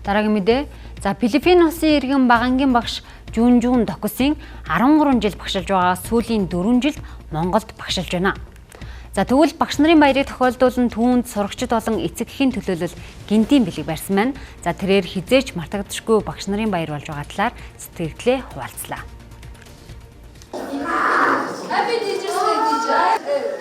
Дараагийн мэдээ. За, Филиппин улсын иргэн Багангийн багш Жүн Жүн Докусын 13 жил багшилж байгаа сүүлийн 4 жилд Монголд багшилж байна. За, тэгвэл багш нарын баярыг тохиолдуулан түүнд сурагчид болон эцэг эхийн төлөөлөл гэнтийн бэлэг барьсан байна. За, тэрээр хэзээ ч мартагдашгүй багш нарын баяр болж байгаа талаар сэтгэгдлээ хуваалцлаа. Happy Teachers Day, teacher.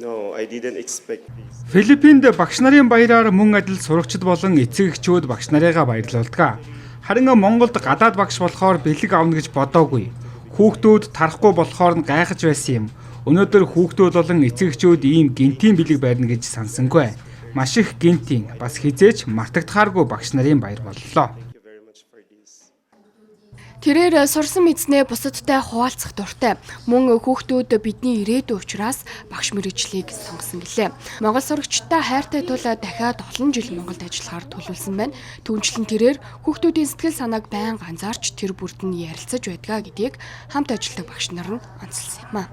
No, I didn't expect this. Филиппинд багш нарын баяраар мөн адил сурагчид болон эцэг эхчүүд багш нарыгаа баярлуулдаг. Харин Монголд гадаад багш болохоор бэлэг авна гэж бодоогүй. Хүүхдүүд тарахгүй болохоор нь гайхаж байсан юм. Өнөөдөр хүүхдүүд болон эцэг эхчүүд ийм гэнтийн бэлэг барьна гэж сансангүй. Маш их гэнтийн, бас хэзээ ч мартагдахааргүй багш нарын баяр боллоо. Thank you very much for this. Тэрээр сурсан мэдснээ бусадтай хуваалцах дуртай. Мөн хүүхдүүд бидний ирээдүй учраас багш мэргэжлийг сонгосон гэлээ. Монгол сурагчдаа хайртай тул дахиад олон жил Монголд ажиллахаар төлөвлөсөн байна. Түүнчлэн тэрээр хүүхдүүдийн сэтгэл санааг байнга анзаарч, тэр бүрд нь ярилцаж байдгаа гэдгийг хамт ажилладаг багш нар нь онцолсон юм а.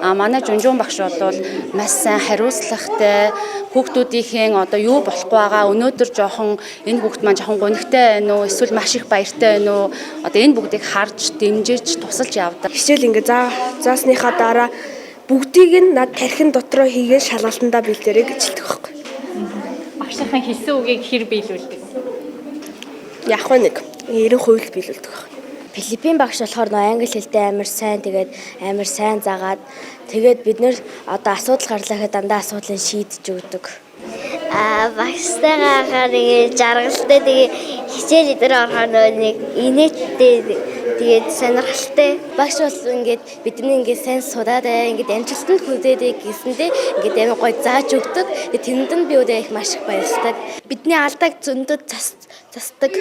А манай Жүнжүүн багш бол маш сайн хариуцлагатай, хүүхдүүдийнхээ одоо юу болохгүй байгаа, өнөөдөр жоохон энэ хүүхд маань жоохон гунигтай байна уу, эсвэл маш их баяртай байна уу, одоо энэ бүгдийг харж, дэмжиж, тусалж явдаг. Хичээл ингээ заасныхаа дараа бүгдийг нь над тархин дотроо хийгээд шалгалтандаа бэлдээрэй гэж хэлдэг байхгүй. Багшийнхаа хэлсэн үгийг хэр биелүүлдэг? Яг вэ, нэг 90% л биелүүлдэг байх. Филиппин багш болохоор нөө англи хэлтэй амар сайн, тэгээд амар сайн заагаад, тэгээд бид нэр одоо асуудал гарлаа гэхэд дандаа асуудлыг шийдэж өгдөг. А багштайгаа харахаар ингээ жаргалтай, тэгээ хичээл өдөр орохоор нөгөө нэг инээдтэй, тэгээд сонирхолтой. Багш бол ингээд бидний ингээд сайн сураарай, ингээд амжилтанд хүрээрэй гэсэндээ ингээд амар гоё зааж өгдөг. Тэгээд тэрэнд нь би өөрөө их маш их баярлалаа. Бидний алдааг зөндөд засдаг,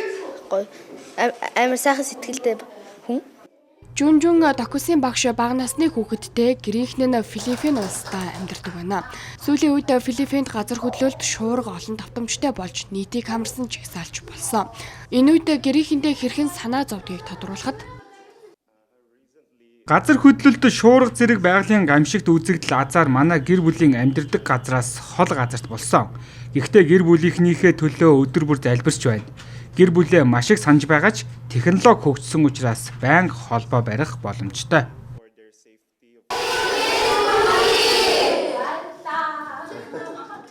гоё амар сайхан сэтгэлтэй хүн. Жүн Жүн Докусын багш бага насны хүүхэдтэй гэрийнхнээ нь Филиппин улсдаа амьдардаг байна. Сүүлийн үед Филиппинд газар хөдлөлт, шуурга олон давтамжтай болж нийтийг хамарсан жагсаалч болсон. Энэ үед гэрийнхэнтэй хэрхэн санаа зовдгийг тодруулахад Газар хөдлөлт, шуурга зэрэг байгалийн гамшигт үзэгдэл азаар манай гэр бүлийн амьдардаг газраас хол газарт болсон. Гэхдээ гэр бүлийнхнийхээ төлөө өдөр бүр залбирч байна. Гэр бүлээ маш их санаж байгаа ч технологи хөгжсөн учраас байнга холбоо барих боломжтой.